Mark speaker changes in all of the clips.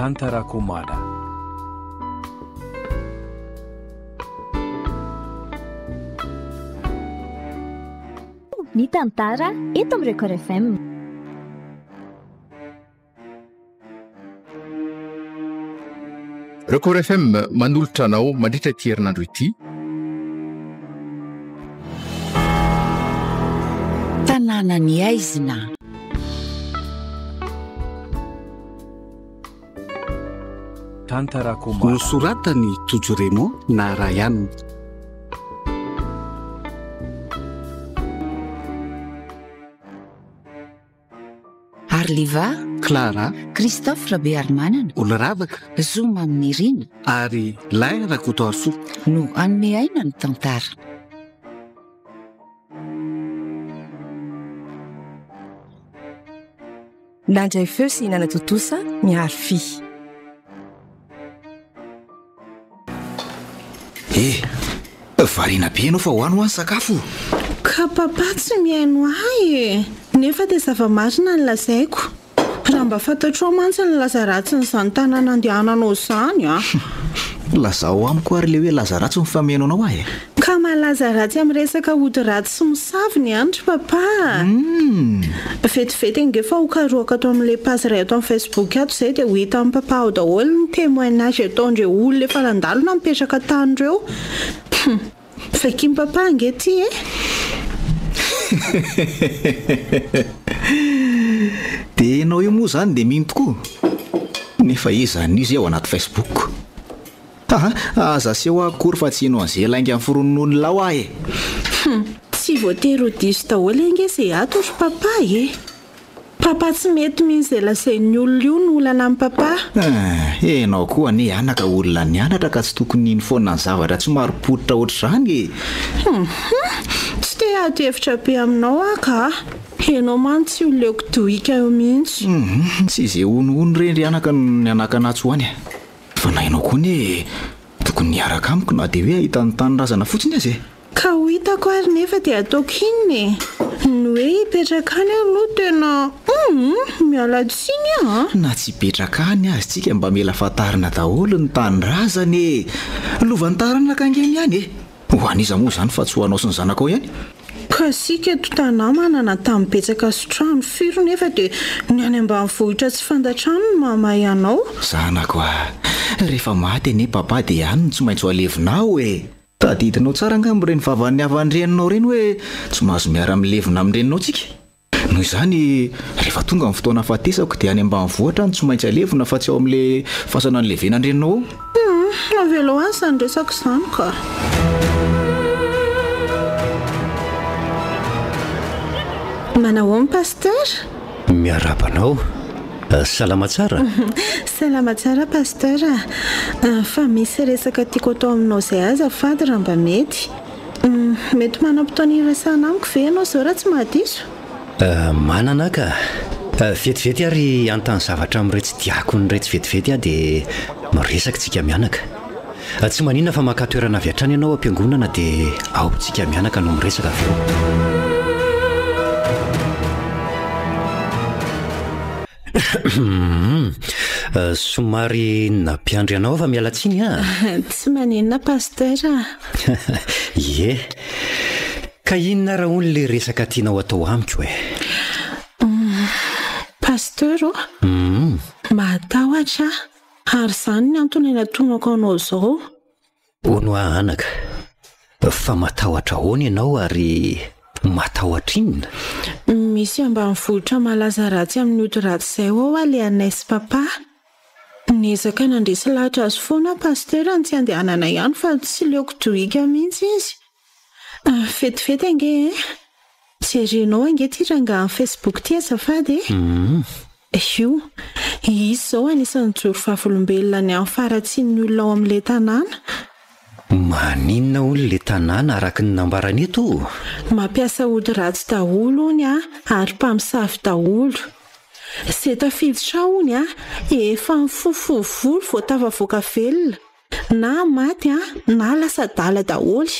Speaker 1: Tantara Komada.
Speaker 2: Ny tantara eto amin'ny Record FM.
Speaker 3: Record FM manolotra anao mandritra ity herinandro ity.
Speaker 4: Tanànan'ny aizina.
Speaker 1: Tantara Komara.
Speaker 5: Nosoratan'i Tojo Raymond na Ryan.
Speaker 4: Arliva,
Speaker 5: Clara,
Speaker 4: Christophe Rabearimanana,
Speaker 5: Oloravaka,
Speaker 4: Zo Maminirina
Speaker 5: ary Lain Rakotoarisoa.
Speaker 4: No hanome aina ny tantara.
Speaker 6: Nandray feo sy nanatontosa ny Arfi.
Speaker 7: Eh! Variana be ianao fa ho any hoa ny sakafo.
Speaker 8: Ka papa tsy mihaino ahy e! Nefa dia zava-marina ny lazaiko. Raha mba fantatrao mantsy ny laza ratsin'izany tanàna andehananao izany a!
Speaker 7: Lazao amiko ary ilay hoe laza ratsy no fameno anao ahy e!
Speaker 8: Ka malaza ratsy amin'ny resaka ody ratsy sy mosavy ny any ry papa a! Vetivety ange fa ho karohako ato amin'ilay page iray ato amin'ny Facebook ato izay dia ho hitan'i papa ao daholo ny témoignage ataon'ireo olona efa nandalo na nipetraka tany ireo. Hum! Vakin'i papa ange ity e!
Speaker 7: Dia ianao io moa izany dia mino tokoa? Nefa iza an'io izay ao anaty Facebook? Aa! Aza aseho ahy akory fa tsy hino an'izay lainga noforonin'olona ao aho e!
Speaker 8: Hum! Tsy voatery ho diso daholo ange izay ato ry papa e! Papa tsy mety mino izay lazain'ny olona io no olana amin'i papa.
Speaker 7: Eh! Enao koa anie anaka olona nianatra ka tsy tokony hino foana ny zavatra tsy marim-pototra ohatr'izany e!
Speaker 8: Hum! Tsy te hiady hevitra be aminao aho ka! Enao mantsy io leoko dohika io mihitsy.
Speaker 7: Hum! Tsy izay honohono ireny ry anaka no nianakana atsy ho any e! Fa na ianao koa anie tokony hiaraka amiko na dia hoe hahita ny tanindrazana fotsiny aza e!
Speaker 8: Ka ho hitako ary nefa dia ataoko inona e? Ny hoe hipetraka any aloha tena humm miala tsiny a!
Speaker 7: Na tsy hipetraka any aza tsika mba mila fantarina daholo ny tanindrazana e! Lovan'ny taranaka ange ny any e! Ho an'iza moa izany fa tsy ho anao sy ny zanakao ihany?
Speaker 8: Ka isika eto Tanà manana tany betsaka sy trano firy nefa dia ny any ambanivohitra tsy fantatrany no mahamay anao?
Speaker 7: Zanako a! Rehefa maty anie papa dia any no tsy maintsy ho alevinao e! Tadidinao tsara angamba ireny vavan'ny havan-dreninao ireny hoe tsy mahazo miara-milevina amin-dreninao tsika? Noho izany, rehefa tonga ny fotoana hahafatesako dia any ambanivohitra aho no tsy maintsy alevina fa tsy ao amin'ilay fasana nilevenan-dreninao ao.
Speaker 8: Humm, avelao any izany resaka izany ka. Manahoana Pasteur?
Speaker 9: Miarahaba anao. Salama tsara?
Speaker 8: Salama tsara Pasteur a. Fa misy resaka tiako atao aminao izay azafady raha mba mety. Mety manam-potoana hiresahana amiko ve ianao izao raha tsy mahadiso?
Speaker 9: Manana aho ka. Vetivety ary hanontany zavatra amin'iretsy diakona iretsy vetivety aho dia miresaka tsika mianaka. Tsy maninona fa maka toerana avy hatrany ianao ao am-piangonana dia ao tsika mianaka no miresaka avy eo. Somary nampiandry anao aho fa miala tsiny a!
Speaker 8: Tsy maninona Pasteur a!
Speaker 9: Ie. Ka inona ary hono le resaka tianao atao amiko e?
Speaker 8: Pasteur ô! Mahatahotra aho, ary izany ny antony anatonako anao izao.
Speaker 9: Hono aho anaka, fa matahotra ahoana ianao ary matahotra inona?
Speaker 8: Misy ambanivohitra malaza ratsy amin'ny ody ratsy izay ao alehanay sy papa. Niezaka nandresy lahatra azy foana aho Pasteur ny tsy handehananay any fa tsy leoko dohika mihitsy izy. Vetivety ange eh! Jerenao ange ity rangahy amin'ny Facebook ity azafady eh! Io. Izy izao anisan'ny nijoro vavolombelona ny amin'ny faharatsian'ny olona ao amin'ilay tanàna.
Speaker 9: Maninona hono ilay tanàna araka ny nambarany eto?
Speaker 8: Mampiasa ody ratsy daholo hono a, ary mpamosavy daholo. Izay tafiditra ao hono a, efa mifofo volo vao tafavoaka velona. Na maty a, na lasa adala daholo.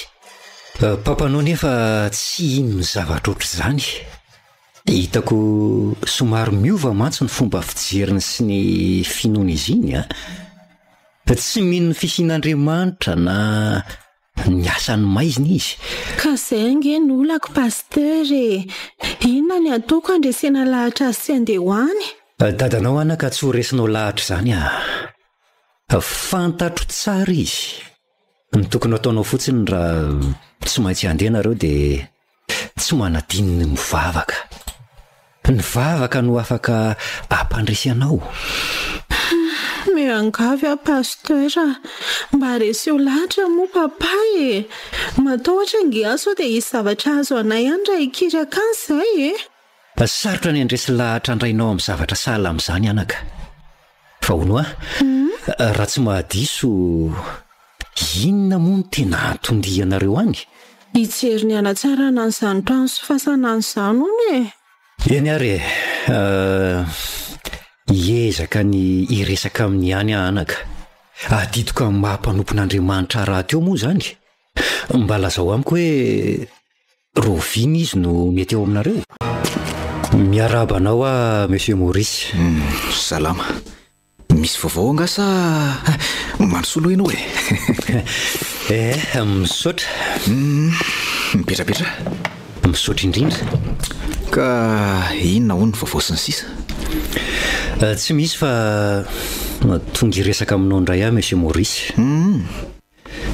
Speaker 9: Papanao nefa tsy hino ny zavatra ohatr'izany. Hitako somary miova mantsy ny fomba fijeriny sy ny finoany izy iny a! Tsy mino ny fisian'Andriamanitra na ny asan'ny maizina izy.
Speaker 8: Ka zay ange no olako Pasteur e! Inona ny ataoko handresena lahatra azy tsy handeha ho any?
Speaker 9: Dadanao anaka tsy ho resinao lahatra izany ah! Fantatro tsara izy. Ny tokony hataonao fotsiny raha tsy maintsy handeha nareo dia tsy manadino ny mivavaka. Ny vavaka no afaka hampandresy anao.
Speaker 8: Miangavy aho Pasteur a! Mba reseo lahatra moa Papa e! Matahotra ange aho sao dia hisy zavatra hahazo anay any raha hikiraka any izay e!
Speaker 9: Sarotra ny handresy lahatra an-drainao amin'ny zavatra sahala amin'izany anaka. Fa hono hoa, raha tsy mahadiso, inona moa no tena anton-dianareo any?
Speaker 8: Hijery ny hanatsarana an'izany trano sy fasana any izany hono e!
Speaker 9: Eny ary e! Hiezaka ny hiresaka aminy ihany aho anaka. Adidiko amin'ny maha mpanompon'Andriamanitra rahateo moa izany. Mba lazao amiko hoe rahoviana izy no mety eo aminareo? Miarahaba anao aho Monsieur Maurice.
Speaker 7: Salama. Misy vaovao angaha sa mandrosoa aloha ianao e?
Speaker 9: Eh, misaotra.
Speaker 7: Mipetrapetraha.
Speaker 9: Misaotra indrindra.
Speaker 7: Ka inona hono ny vaovao sy ny sisa?
Speaker 9: Tsy misy fa tonga hiresaka aminao indray aho Monsieur Maurice.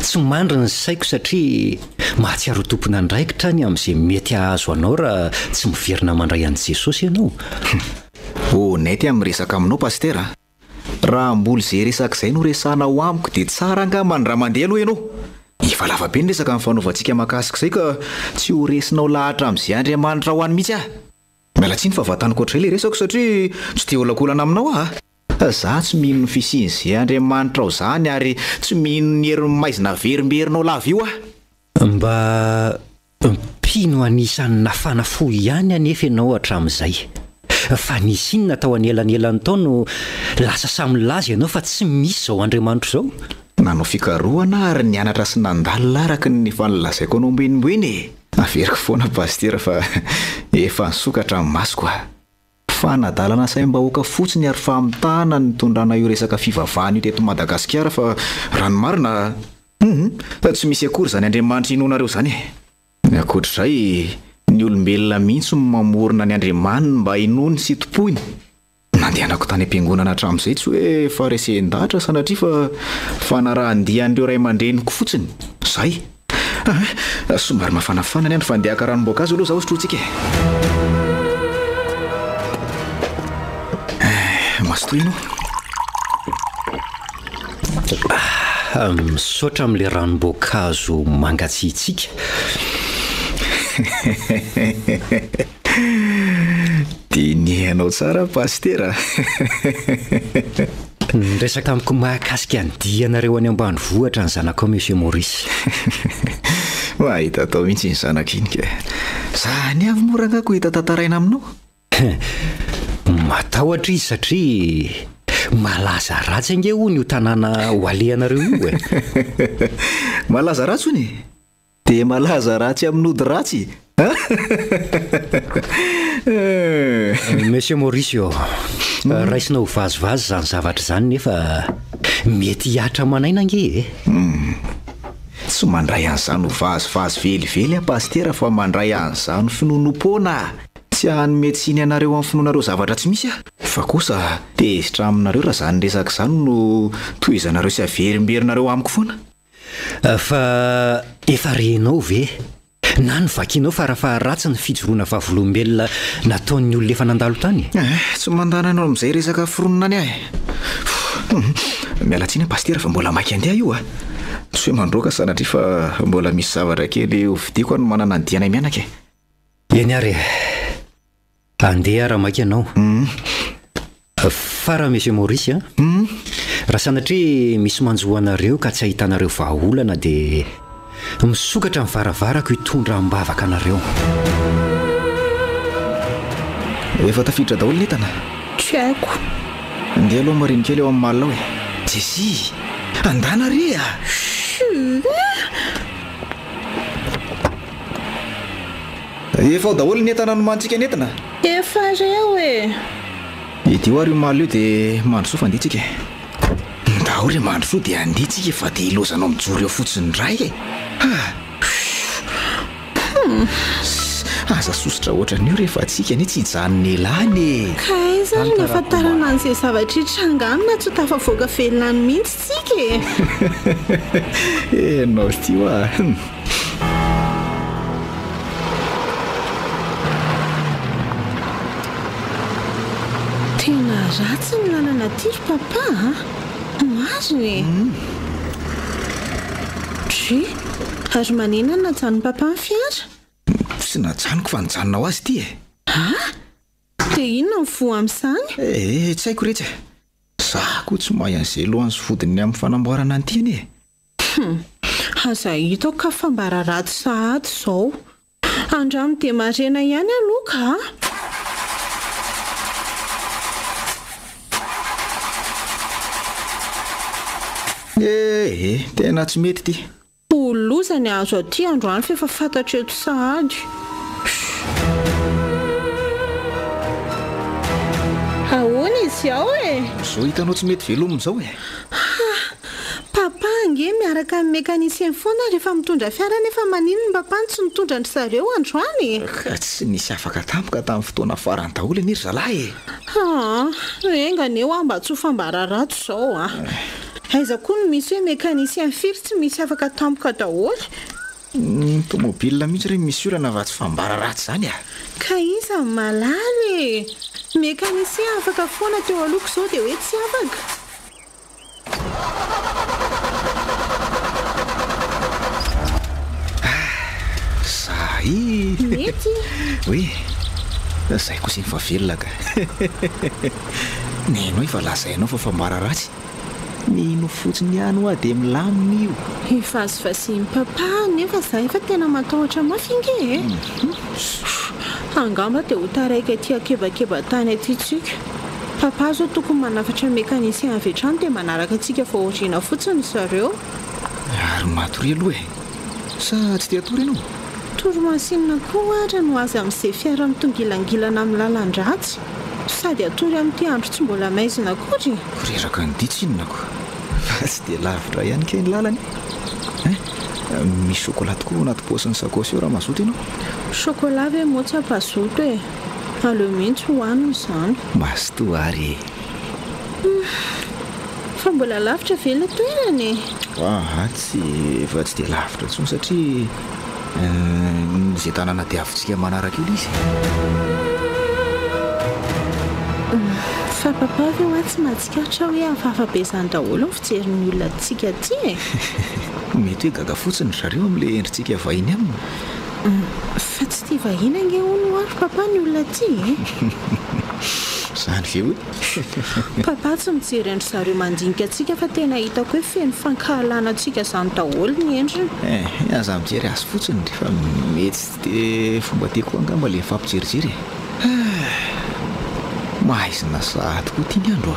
Speaker 9: Tsy mandry ny saiko satria mahatsiaro ho tompon'andraikitra ny amin'izay mety hahazo anao raha tsy miverina mandray an'i Jesosy ianao.
Speaker 7: Honnête aho miresaka aminao Pasitera a! Raha mbola izay resaka izay no resahanao amiko dia tsara angambany raha mandeha aloha ianao. Efa lava be ny resaka nifanaovantsika mahakasika izay ka tsy ho resinao lahatra amin'izay Andriamanitra ho any mihitsy aho. Miala tsiny fa vataniko ohatr'izay ilay resako satria tsy te hiolakolana aminao aho a! Za tsy mino ny fisian'ze Andriamanitra ao zany ary tsy mino ny herin'ny maizina averimberinao lava io aho.
Speaker 9: Mba mpino anisan'ny nafana fo ihany anefa ianao hatramin'izay. Fa nisy inona tao anelanelany tao no lasa samy nilaza ianao fa tsy misy izao Andriamanitra izao?
Speaker 7: Nanao fikarohana ary nianatra sy nandalina araka ny efa nolazaiko anao mboenimboeny e! Averiko foana Pasitera fa efa nisokatra ny masoko a! Fanadalana saim-bahoaka fotsiny ary famitahana ny nitondrana io resaka fivavahana io teto Madagasikara fa raha ny marina hum tsy misy akory izany Andriamanitra inoanareo izany e! Ny ankoatr'izay, ny olombelona mihitsy no mamorona ny andriamaniny mba hinoany sy tompoiny. Nandehanako tany am-piangonana hatramin'izay tsy hoe faharesen-dahatra sanatria fa fanarahan-dia an'ireo ray aman-dreniko fotsiny. Izay. Ah, somary mafanafana ny andro fa andeha haka ranom-boankazo aloha zaho sotrointsika e. Eh, mazotoa ianao.
Speaker 9: Ah, misaotra amin'ilay ranom-boankazo mangatsiatsiaka.
Speaker 7: Dinihanao tsara Pasitera a!
Speaker 9: Niresaka tamiko mahakasika ny dianareo any ambanivohitra ny zanakao Monsieur Maurice.
Speaker 7: Mahita atao mihitsy iny zanako iny ka. Zany avy moa rangahy ko hita tantaraina aminao?
Speaker 9: Matahotra izy satria malaza ratsy ange hono io tanàna ho alehanareo io e!
Speaker 7: Malaza ratsy hono e! Dia malaza ratsy amin'ody ratsy a!
Speaker 9: Monsieur Mauricio, raisina ho vazivazy izany zavatra izany nefa mety hihatra aman'aina ange e!
Speaker 7: Tsy mandray an'izany ho vazivazy velively aho Pasitera fa mandray an'izany ho finoanoam-poana aho. Tsy hanome tsiny anareo amin'ny finoanareo zavatra tsy misy aho. Fa kosa tezitra aminareo raha izany resaka izany no tohizanareo sy averimberinareo amiko foana.
Speaker 9: Fa efa renao ve, na novakianao farafaharatsiny ny fijoroana vavolombelona nataon'ny olona efa nandalo tany?
Speaker 7: Eh, tsy mandany anao amin'izay resaka foronina any aho e. Miala tsiny Pasitera fa mbola maika andeha io a. Tsy hoe mandroaka sanatria fa mbola misy zavatra kely hovidiako hanomanana ny dianay mianaka e.
Speaker 9: Eny ary e. Andeha raha maika ianao. Fa raha Monsieur Maurice a, raha sanatria misy manjo anareo ka tsy ahitanareo vahaolana dia misokatra ny varavarako hitondra am-bavaka anareo.
Speaker 7: Efa tafiditra daholo ny entana?
Speaker 8: Tsy haiko.
Speaker 7: Ndeha aloha marino kely ao amin'ny malle ao e. Jessie! Andana re a!
Speaker 8: Chut!
Speaker 7: Efa ao daholo ny entana nomanintsika nentina?
Speaker 8: Efa reo e!
Speaker 7: Idio ary io maly io dia mandrosoa fa andeha tsika e! Ndao re mandrosoa dia andeha tsika fa dia ilaozanao mijoro eo fotsiny indray e! Ha! Aza sosotra ohatran'io re fa tsika anie tsy hijanona ela any e!
Speaker 8: Ka aiza ary ny ahafantarana an'izay zavatra hitranga any na tsy ho tafavoaka velona any mihitsy tsika e!
Speaker 7: Enao ity hoa!
Speaker 8: Tena ratsy ny lalana aty ry papa a! Marina e! Dry! Ary maninona no najanon'i papa ny fiara?
Speaker 7: Tsy najanoko fa nijanona ho azy ity e!
Speaker 8: Ah! Dia inona no voa amin'izany?
Speaker 7: Eh, tsy haiko retsy e! Za koa tsy mahay an'izay lohany sy vodiny amin'ny fanamboarana an'ity anie e!
Speaker 8: Hum! Aza hitako ka fambara ratsy sahady izao. Andramo demarena ihany aloha ka!
Speaker 7: Eh eh, tena tsy mety ity.
Speaker 8: Ho loza ny azo aty androany f'efa fantatro eto sahady. Ahoana izy ao e?
Speaker 7: Izao hitanao tsy mety velomina izao e.
Speaker 8: Ha! Papa ange miaraka amin'ny mécanicien foana rehefa mitondra fiara nefa maninona papa no tsy nitondra an-dry zareo androany e?
Speaker 7: Ka tsy nisy afaka tampoka tamin'ny fotoana farany daholo anie ry zalahy e!
Speaker 8: Haa! Enga anie hoa mba tsy ho fambara ratsy izao a! Aiza koa no misy hoe mécanicien firy tsy misy afaka tampoka daholo?
Speaker 7: Ny tomobile mihitsy re misy olana fa tsy fambara ratsy izany a!
Speaker 8: Ka iza no mahalala e! Mécanicien afaka foana teo alohako izao dia hoe tsy afaka?
Speaker 7: Ah! Zay!
Speaker 8: Mety?
Speaker 7: Oui! Zay kosa efa velona ka! Nenao efa lazainao fa fambara ratsy. Mino fotsiny ihany hoa dia milamina io.
Speaker 8: Hivazivazian'i Papa nefa za efa tena matahotra mafy ange e! Angamba dia ho taraiky aty ankebakeba-tany aty tsika. Papa zao tokony manafatra mécanicien avy hatrany dia manaraka antsika vao aoriana fotsiny ry zareo.
Speaker 7: Ary matoria aloha e! Sa tsy te hatory ianao?
Speaker 8: Torimasinina koa ary no azy amin'izay fiara mitongilangilana amin'ny lalan-dratsy. Sady hatory amin'ity andro tsy mbola maizina akory e!
Speaker 7: Reraka ny dia tsinona ko! Fa tsy dia lavitra ihany kay ny lalana e! Hein! Misy chocolat tokoa ao anaty paosin'ny sakaosy ao raha mazoto ianao.
Speaker 8: Chocolat ve moa tsy hampazoto e! Aleo mihitsy hohanina izany.
Speaker 7: Mazotoa ary e!
Speaker 8: Humm! Fa mbola lavitra ve ilay toerana e?
Speaker 7: Aa tsy efa tsy dia lavitra intsony satria izay tanàna diavintsika manaraka io ilay izy.
Speaker 8: Fa papa ve hoa tsy mahatsikaritra hoe hafahafa be izany daholo ny fijerin'ny olona antsika aty e?
Speaker 7: Mety hoe gaga fotsiny ry zareo amin'ilay endritsika vahiny aminy.
Speaker 8: Fa tsy tia vahiny ange hono hoa ry papa ny olona aty e!
Speaker 7: Izany ve hoy?
Speaker 8: Papa tsy mijery an-dry zareo mandinika antsika fa tena hitako hoe feno fankahalana antsika izany daholo ny endriny.
Speaker 7: Eh, aza mijery azy fotsiny ry fa mety tsy dia fomba tiako koa angamba ilay mifampijerijery e. Ah, maizina sahady koa ity ny andro a.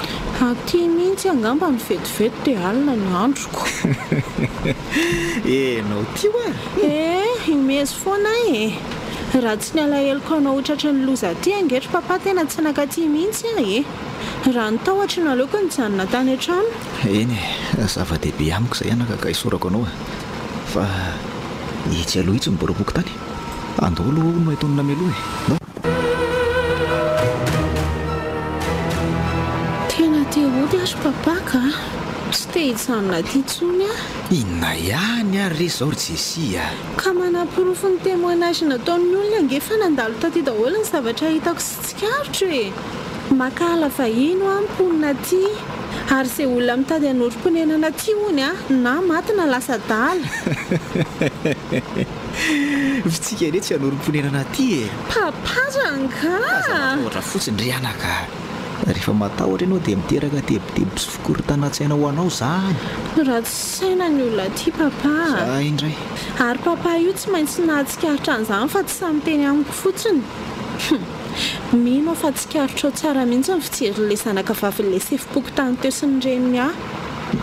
Speaker 8: Aty mihitsy angamba no vetivety dia alina ny androko.
Speaker 7: Enao ity hoa.
Speaker 8: Eh, hihomezy foana aho e. Raha tsy ny alaheloko anao ho tratry ny loza aty ange ry papa tena tsy nankaty mihitsy aho e! Raha ny tahotra no aleoko nijanona tany an-trano.
Speaker 7: Eny e, zava-dehibe amiko izay anaka ka isaorako anao e! Fa etsy aloha itsy ny biraom-pokontany. Andao aloha hono antonona mialoha e! Ndao.
Speaker 8: Tena te hody aho ry papa ka! Tsy te hijanona aty intsony aho.
Speaker 7: Inona ihany ary re izao ry Jessie a!
Speaker 8: Ka manaporofo ny témoignage nataon'ny olona ange fa nandalo taty daholo ny zavatra hitako sy tsikaritro e! Mankahala vahiny hoa ny mponina aty, ary izay olona mitady hanorim-ponenana aty hony a, na maty na lasa adala.
Speaker 7: F'tsika anie tsy hanorim-ponenana aty e!
Speaker 8: Papa rangaha!
Speaker 7: Aza matahotra fotsiny ry anaka a! Rehefa matahotra ianao dia miteraka tebiteby sy fikorontanan-tsaina ho anao izany.
Speaker 8: Ratsy saina ny olona aty papa a!
Speaker 7: Za indray.
Speaker 8: Ary papa io tsy maintsy nahatsikaritra an'izany fa tsy sahy miteny amiko fotsiny. Hum. Mino aho fa tsikaritrao tsara mihitsy ny fijerin'ilay zanaka vavin'ilay sefom-pokontany teo sy ny reniny ahy.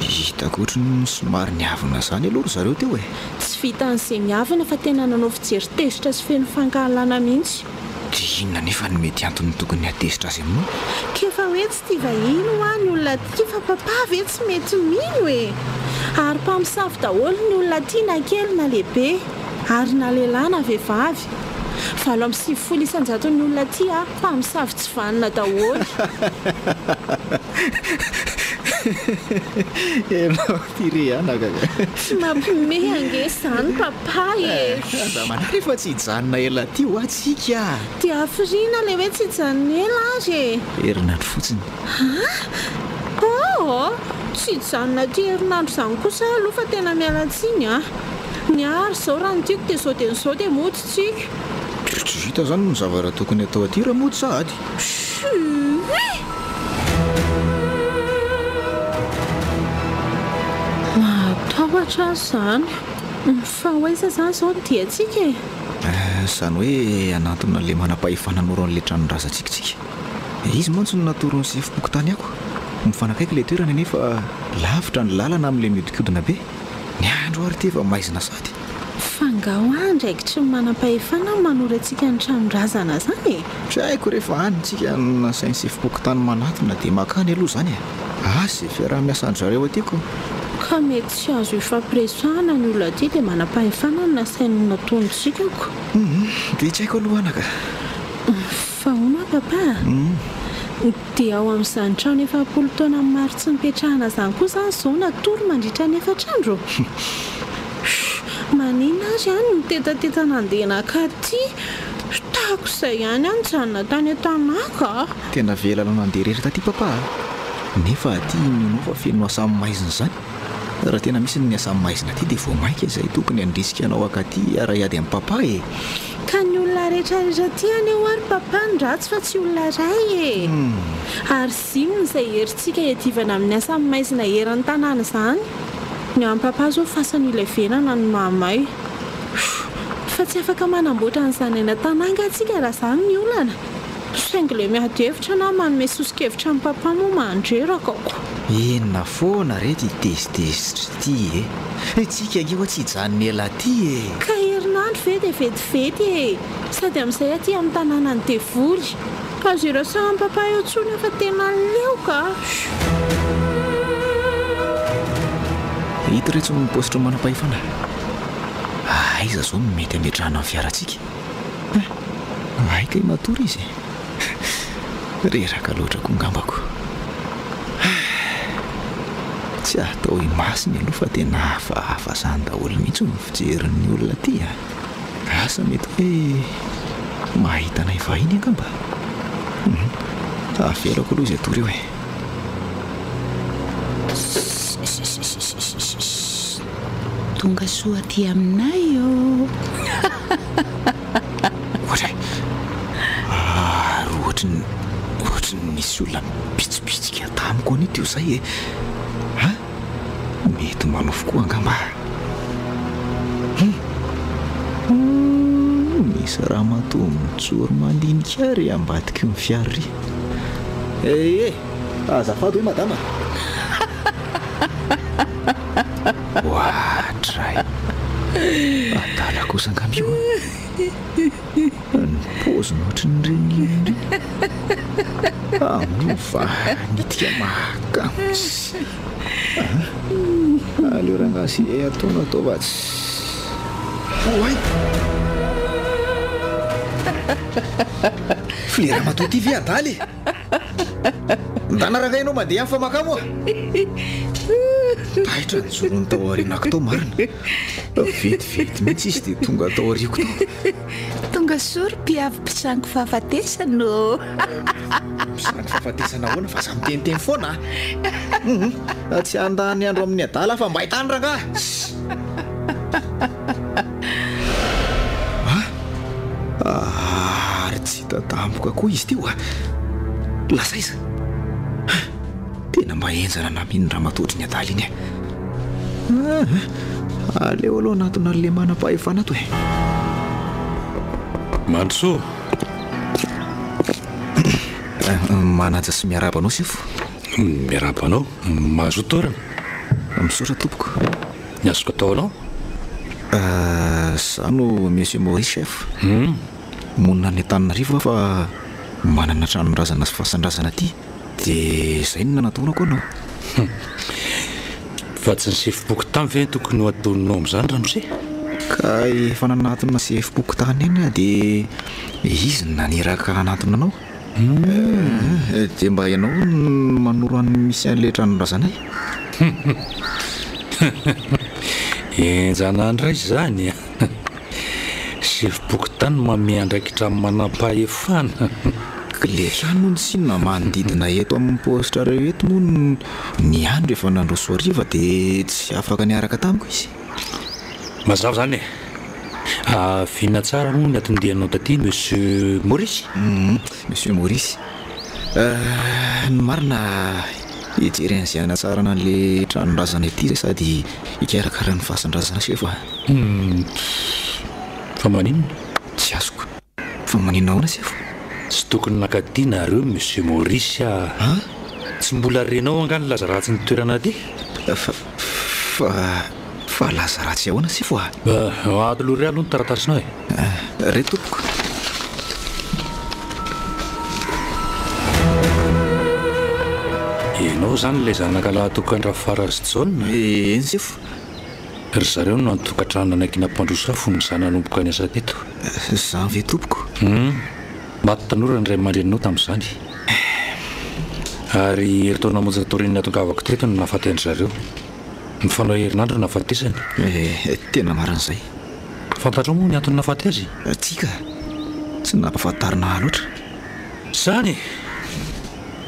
Speaker 7: Hitako ohatry ny somary niavona izany aloha ry zareo teo e.
Speaker 8: Tsy vitan'izay niavona fa tena nanao fijery tezitra sy feno fankahalana mihitsy.
Speaker 7: Dia inona anefa no mety antony tokony hahatezitra azy aminao?
Speaker 8: K'efa hoe tsy tia vahiny hoa ny olona aty fa papa ve tsy mety mino e! Ary mpamosavy daholo ny olona aty na kely na lehibe, ary na lehilahy na vehivavy. 98 isan-jaton'ny olona aty a, mpamosavy tsy vanona daholo.
Speaker 7: Ianao ity re anaka ka.
Speaker 8: Tsy mampiomehy ange izany papa e!
Speaker 7: Aza manahy re fa tsy hijanona ela aty hoa tsika a!
Speaker 8: Dia hafiriana ilay hoe tsy hijanona ela ary e!
Speaker 7: Herinandro fotsiny.
Speaker 8: An! Oh! Tsy hijanona aty herinandro izany kosa aho aloha fa tena miala tsiny an! Ny ahy ary izao raha ny tiako dia izao dia izao dia mody tsika.
Speaker 7: Tsy vita izany ny zavatra tokony atao aty raha mody sahady.
Speaker 8: Shuuii! Mahatahotra aho izany. Fa ho aiza izany izao ny diantsika e?
Speaker 7: Izany hoe hanantona an'ilay manam-pahefana hanoro an'ilay tranon-drazantsika isika. Izy mantsy no natoron'ny sefom-pokontany ako. Mifanakaiky ilay toerana nefa lavitra ny lalana amin'ilay mihodinkodina be. Ny andro ary ity efa maizina sahady.
Speaker 8: Fa nga hoa andraikitry ny manam-pahefana ny manoro antsika ny tranon-drazana zany e?
Speaker 7: Tsy haiko rehefa any tsika no nasain'ny sefom-pokontany manatona dia makany aloha zany e! Asa izay fiaraha-miasan-dry zareo aty ko!
Speaker 8: Ka mety tsy azo ifampiresahana ny olona aty dia manam-pahefana no nasainy natonintsika ko!
Speaker 7: Hum dia tsy haiko aloha anaka!
Speaker 8: Fa hono hoa papa a! Dia ao amin'izany trano efa am-polo taona maro tsy nipetrahana izany koa izany izao natory mandritra ny efatra andro? Humm! Maninona ary aho no nitetateta nandeha nankaty? Tahaka izay ihany aho nijanona tany an-tanàko a!
Speaker 7: Tena avela anao nandeha irery taty papa a! Nefa aty inoanao fa feno asa maizina izany? Raha tena misy ny asa maizina aty dia vao mainka izay tokony handrisika anao hankaty hiara-hiady amin'i papa e!
Speaker 8: Ka ny olona rehetra rehetra aty anie hoa ry papa no ratsy fa tsy olona iray e! Ary zinona izay herintsika hiadivana amin'ny asa maizina eran'ny tanàna izany? Ny an'i papa izao fasana ilevenana no mahamay. Fa tsy afaka manamboatra an'izany any an-tanà angaha tsika raha izany ny olana? Saingy ilay miady hevitra na manome soso-kevitra an'i papa moa mandreraka ko.
Speaker 7: Inona foana re ty tezitezitra ity e! Tsika ange hoa tsy hijanona ela aty e!
Speaker 8: Ka herinandro ve dia vetivety e! Sady amin'izay aty amin'ny tanànan'ny devoly. Azo iresahan'i papa eo intsony aho fa tena leo ka!
Speaker 7: Ito retsy ny paositry ny manam-pahefana. Aiza izao no mety hametrahana ny fiarantsika? Hein! Hay kay matory izy e! Reraka loatra koa ngambako. Tsy atao imasony aloha fa tena hafahafa zany daholo mihitsy ny fijerin'ny olona aty a! Asa mety hoe mahita anay vahiny angamba? Hum, avelako aloha izy hatory eo e!
Speaker 4: Tonga soa aty aminay ô!
Speaker 7: Ohatra e! Ary ohatry ny ohatry ny nisy olona nibitsibitsika tamiko anie teo izay e! Ha? Mety manofy koa angamba aho. Hum! Hum! Misy ramatoa mijoro mandinika ahy ry ambadiky ny fiara ry. Eh! Azafady hoe madama? Oadray! Adala kosa angamba io an! Ny paoziny ohatran'ireny ireny. Ah, moa va nitika mahakamo tsy. Ah, aleo rangahy sy atao no atao fa tsy. Oay! F'le ramatoa ty ve adala e? Ndana rangahy ianao mandeha any fa makamo a! Taitra ny jorony tao aorianako tao marina. Vetivety mihitsy izy dia tonga tao aoriako tao.
Speaker 4: Tonga soa ry mpiavy mpisangy fahafatesana ô!
Speaker 7: Mpisangy fahafatesana ahoana fa aza miteniteny foana a! Hum, tsy handany andro amin'ny adala aho fa mbay tany rangahy! Ah! Ary tsy hita tampoka koa izy teo a! Lasa aiza? Tena mba henjana namin'ny ramatoa ohatry ny adala iny e! Aleo aloha hanatona an'ilay manam-pahefana ato e!
Speaker 10: Mandrosoa!
Speaker 7: Manaja sy miarahaba anao sefo.
Speaker 10: Miarahaba anao. Mahazoa toerana.
Speaker 7: Misaotra tompoko.
Speaker 10: Ny azoko atao anao?
Speaker 7: Izaho no Monsieur Maurice chef.
Speaker 10: Hum.
Speaker 7: Monina any Antananarivo aho fa manana tranon-drazana sy fasan-drazana aty. Dia izay no nanatonako anao.
Speaker 10: Fa tsy ny sefom-pokontany ve no tokony ho atoninao amin'izany ramose?
Speaker 7: Ka efa nanatona sefom-pokontany ihany aho dia izy no naniraka hanatona anao. Dia mba ianao no manoro any misy an'ilay tranon-drazanay.
Speaker 10: Henjana indray izany an! Sefom-pokontany manome andraikitra amin'ny manampahefana.
Speaker 7: Ilay trano hono tsinona manodidina eto amin'ny paositrareo eto moa ny andro efa nandroso hariva dia tsy afaka niaraka tamiko izy.
Speaker 10: Mazava izany e! Vina tsara moa ny anton-dianao taty Monsieur Maurice?
Speaker 7: Monsieur Maurice. Ny marina hijery an'izay hanatsarana an'ilay tranon-drazana ity izay sady hikarakara ny fasan-drazana sefo a!
Speaker 10: Fa maninona?
Speaker 7: Tsy azoko. Fa maninona ahoana sefo?
Speaker 10: Tsy tokony nankaty nareo Monsieur Maurice a!
Speaker 7: An?
Speaker 10: Tsy mbola renao angaha ny laza ratsin'ny toerana aty?
Speaker 7: Fa, fa, fa laza ratsy ahoana sefo a?
Speaker 10: Atolory ahy aloha ny taratasinao e!
Speaker 7: Re tompoko.
Speaker 10: Ianao izany ilay zanaka lahatokan-dRafara sy Jaona?
Speaker 7: Eny sefo.
Speaker 10: Ry zareo no nitokantrano nanaiky nampandroso ahy fony izaho nanomboka niasa teto.
Speaker 7: Izany ve tompoko?
Speaker 10: Hum. Maty tanora ny ray aman-dreninao tamin'izany. Ary herintaona monja taorian'ny nahatongavako teto no nahafaty an-dry zareo. Mifanao herinandro ny nahafatesany.
Speaker 7: Eh, tena marina izay.
Speaker 10: Fantatrao moa ny antony nahafaty azy?
Speaker 7: Tsia ka. Tsy nampahafantarina ahy loatra.
Speaker 10: Izany e!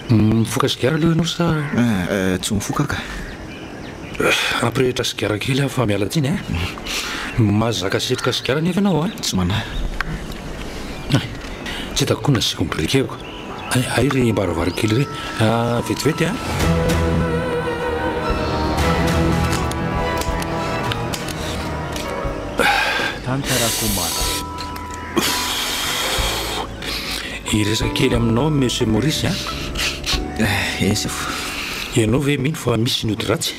Speaker 10: Mifoka sigara aloha ianao sa?
Speaker 7: Eh, tsy mifoka aho ka.
Speaker 10: Hampirehitra sigara kely aho fa miala tsiny a. Mahazaka setroka sigara anefa ianao a.
Speaker 7: Tsy manahy.
Speaker 10: Hay, tsy hitako koa ny nasiako ny briquet-ko. Hay, hay ry mbaravara kely ry. Vetivety a.
Speaker 1: Tantarakomana.
Speaker 10: Hiresaka kely aminao Monsieur Maurice a.
Speaker 7: Eny sefo.
Speaker 10: Ianao ve mino fa misy ny ody ratsy?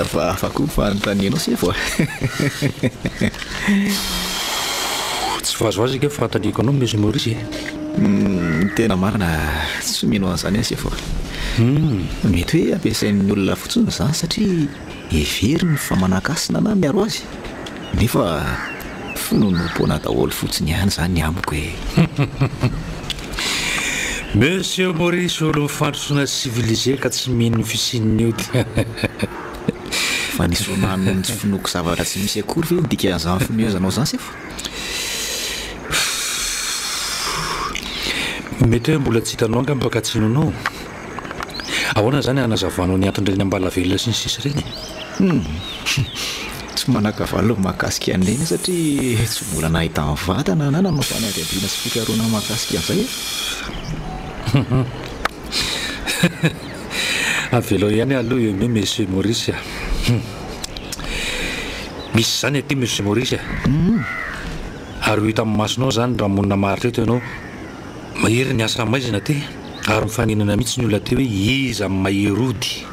Speaker 7: Fa hafa koa ny fanontanianao sefo a.
Speaker 10: Tsy vazivazy ange ny fanontaniako anao Monsieur Maurice e.
Speaker 7: Ny tena marina tsy mino an'izany aho sefo a. Mety hoe ampiasain'ny olona fotsiny izany satria heveriny fa manan-kasina na miaro azy. Nefa finoanoam-poana daholo fotsiny ihany izany amiko e!
Speaker 10: Monsieur Maurice olon'ny fandrosoana civilisé ka tsy mino ny fisian'ny ody.
Speaker 7: Fa ny sona noho ny tsy finoako zavatra tsy misy akory ve ny dikan'izany finoezanao izany sefo?
Speaker 10: Mety hoe mbola tsy hitanao angamba ka tsy inoanao. Ahoana izany hanazavanao ny anton'ireny ambalavelona sy ny sisa ireny e?
Speaker 7: Humm. Tsy manan-kavaly mahakasika an'ireny aho satria tsy mbola nahita mivantana na nanao fanadihadiana sy fikarohana mahakasika an'izay aho.
Speaker 10: Avelao ihany aloha io anie Monsieur Maurice a. Misy izany aty Monsieur Maurice a. Ary ho hitan'ny masonao izany raha monina maharitra eto ianao. Mahery ny asa maizina aty ary mifaninana mihitsy ny olona aty hoe iza no mahery ody.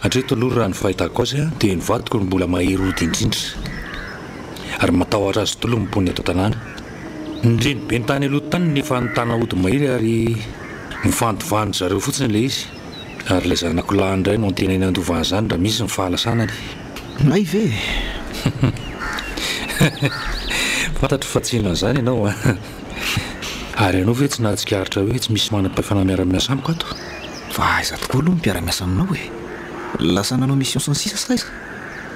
Speaker 10: Hatreto aloha raha ny fahitako azy dia ny vadiko no mbola mahery ody indrindra. Ary matahotra azy daholo ny mponina eto an-tanàna. Ny renibe tany aloha tany no efa nitana ody mahery ary nifandovan'ny zareo fotsiny ilay izy. Ary ilay zanako lahy indray no antenainy handova an'izany raha misy ny fahalasanany.
Speaker 7: Hay ve e!
Speaker 10: Fantatro fa tsy hino an'izany ianao an! Ary ianao ve tsy nahatsikaritra hoe tsy misy manam-pahefana miara-miasa amiko ato?
Speaker 7: Fa aiza tokoa aloha ny mpiara-miasa aminao e? Lasa nanao mission sy ny sisa sa aiza?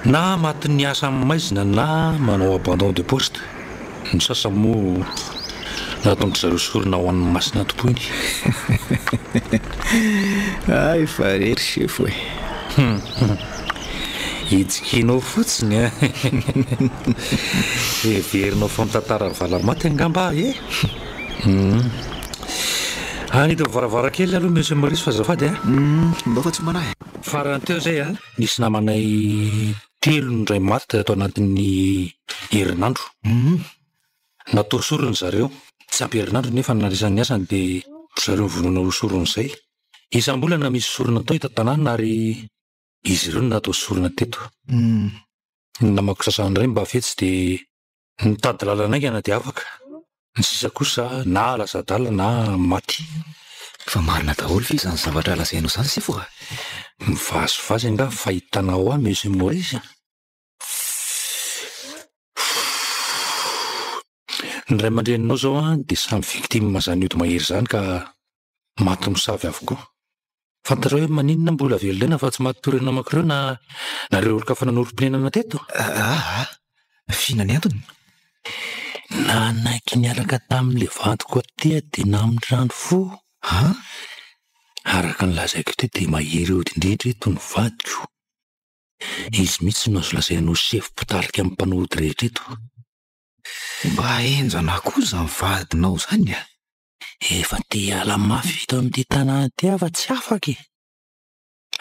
Speaker 10: Na matin'ny asa amin'ny maizina na manao abandon de poste. Ny sasany moa nataon-dry zareo sorona ho an'ny masina tompoiny.
Speaker 7: Hay fa re ry sefo e!
Speaker 10: Hitsikianao fotsiny an! Heverinao fa mitantara valamaty angamba aho e? Hum. Hanidy ny varavarankely aloha Monsieur Maurice fa azafady a!
Speaker 7: Ndao fa tsy manahy.
Speaker 10: Farany teo izay a, nisy namanay telo indray maty tato anatin'ny herinandro. Natao sorona zareo. Tsy ampy herinandro nefa ny nandraisany ny asany dia ry zareo nivonona ho sorona izay. Isam-bolana misy sorona atao eto an-tanàna ary Izy ireo no natao sorona teto. Ny namako sasany indray mba fetsy dia Nitady lalana haingana dia afaka. Ny sisa kosa na lasa adala na maty.
Speaker 7: Fa marina daholo ve izany zavatra lazainao izany sefo a?
Speaker 10: Mivazivazy angaha ny fahitanao ahy Monsieur Maurice a? Ny ray aman-dreninao izao an dia samy victime izany ody mahery izany ka maty mosavy avokoa. Fantatrao hoe maninona mbola velona aina fa tsy maty toy ireo namako ireo na nareo olon-kafa nanorim-ponenana teto?
Speaker 7: Aa! F'inona ny antony?
Speaker 10: Nanaiky niaraka tamin'ilay vadiko aty aho dia namindrany fo.
Speaker 7: An?
Speaker 10: Araka ny lazaiko teo dia mahery ody indrindra eto ny vadiko. Izy mihitsy no azo lazaina ho sefo mpitarika amin'ny mpanao ody rehetra eto.
Speaker 7: Mba henjana koa izany vadinao izany a!
Speaker 10: Efa te hiala mafy eto amin'ity tanàna ity aho fa tsy afaka e!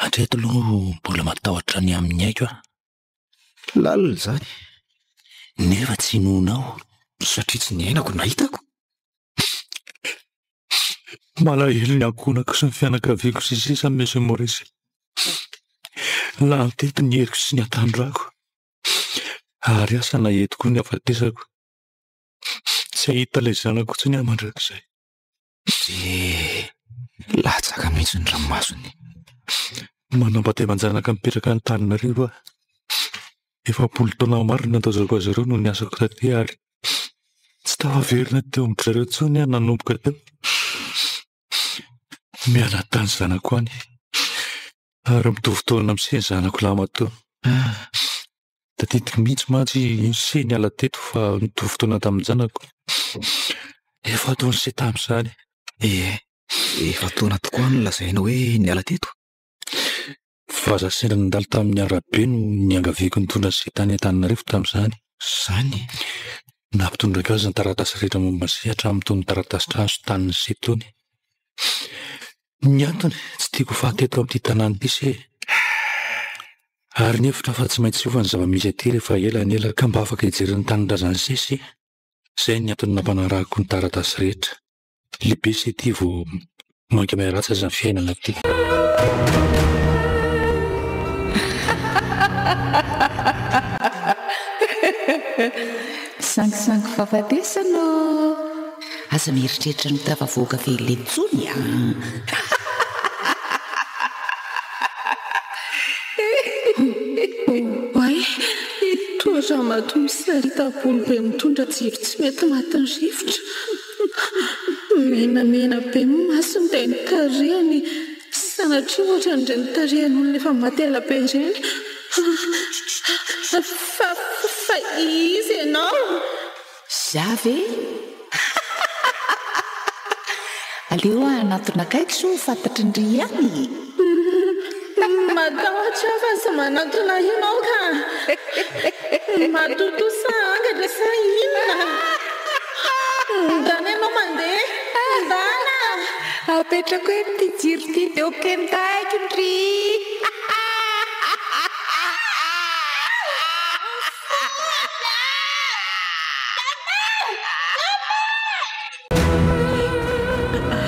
Speaker 10: Hatreto aloha mbola matahotra ny amin'ny aiko aho.
Speaker 7: Lalina izany.
Speaker 10: Nefa tsy inoanao.
Speaker 7: Satria tsy niainako na hitako.
Speaker 10: Malahelo ny ankohonako sy ny fianakaviako sy sisa Monsieur Maurice. Lany teto ny heriko sy ny hatanorako. Ary asa na eto koa ny hafatesako. Tsy hahita ilay zanako intsony aho mandrakizay.
Speaker 7: Dia latsaka mihitsy ny ranomasony.
Speaker 10: Manambady aman-janaka mipetraka any Antananarivo aho. 40 taona maro no nandaozako azy ireo noho ny asako taty ary tsy tafaverina teo amin-dry zareo intsony aho nanomboka teo. Miala tany zanako any ary mitovy taona amin'i se ny zanako lahimatoa. Tadidiko mihitsy mantsy i Se niala teto fa nitovy taona tamin-janako. Efa taona se tamin'izany.
Speaker 7: Ie, efa taona tokoa no lazaina hoe niala teto.
Speaker 10: Vazaha sendra nandalo tamin'ny arabe no niangaviako nitondra an'i Se tany Antananarivo tamin'izany.
Speaker 7: Izany?
Speaker 10: Nampitondraiko azy ny taratasy rehetra momba an'i Se hatramin'ny tony taratasin-trano sy tanin'i Se tony. Ny antony, tsy tiako ho faty eto amin'ity tanàna ity se. Ary nihevitra fa tsy maintsy hiova ny zava-misy aty rehefa ela ny ela ka mba afaka hijery ny tanindrazany se se. Izay ny antony nampanarahako ny taratasy rehetra. Lehibe se ity vao mainka miharatsy aza ny fiainana aty.
Speaker 4: Sangisangy fahafatesana ô! Aza mieritreritra ny ho tafavoaka velona intsony an!
Speaker 8: Oay! Toa ramatoa misarita-bolo be mitondra jiro tsy mety matin'ny rivotra. Menamena be ny masony dia ny tarehiny sanatria ohatran'ireny tarehin'olona efa maty ela be ireny. Fa, fa iza ianao?
Speaker 4: Za ve? Aleo hanatona akaiky sao ho fantatry ndry ihany e!
Speaker 8: Matahotra aho fa aza manatona ahy ianao ka! Matotoa sa angatra sa inona? Ndana ianao mandeha! Ndana!
Speaker 4: Apetrako eto ity jiro ity dia ho kendahiko ndry!